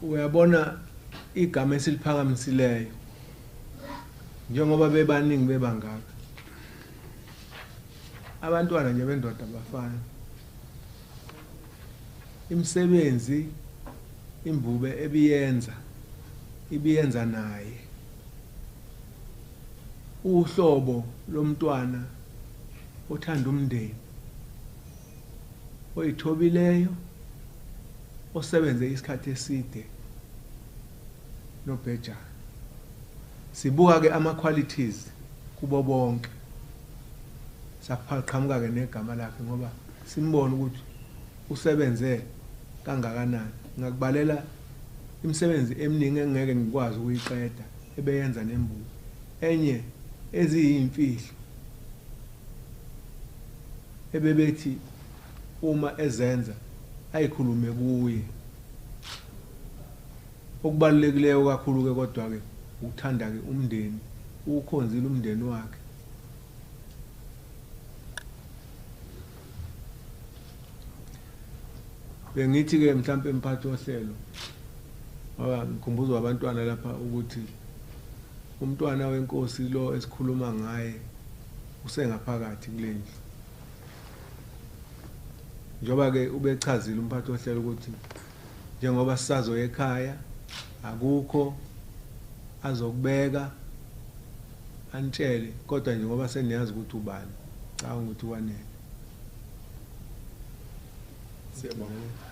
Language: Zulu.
Uyabona igama esiliphakamisileyo njengoba bebaningi bebangaka, abantwana nje bendoda bafana, imisebenzi imbube ebiyenza ibiyenza naye, uhlobo lomntwana othanda umndeni, oyithobileyo, osebenze isikhathi eside noBhejane. Sibuka ke ama qualities kubo bonke, saqhamuka ke negama lakhe ngoba simbona ukuthi usebenze kangakanani. Ngakubalela imisebenzi eminingi engeke ngikwazi ukuyiqeda ebeyenza nembuzi, enye eziyimfihlo ebebethi uma ezenza ayikhulume kuye. Okubalulekileyo kakhulu ke kodwa ke ukuthanda ke umndeni, ukhonzile umndeni wakhe. Bengithi ke mhlambe emphathi ohlelo, ngoba ngikhumbuzwa abantwana lapha ukuthi umntwana wenkosi lo esikhuluma ngaye usengaphakathi kulendlu. Njengoba ke ubechazile umphathi ohlelo ukuthi njengoba sisazoya ekhaya akukho azokubeka anitshele, kodwa nje ngoba seniyazi ukuthi ubani, cabanga ukuthi kwanele. Siyabonga.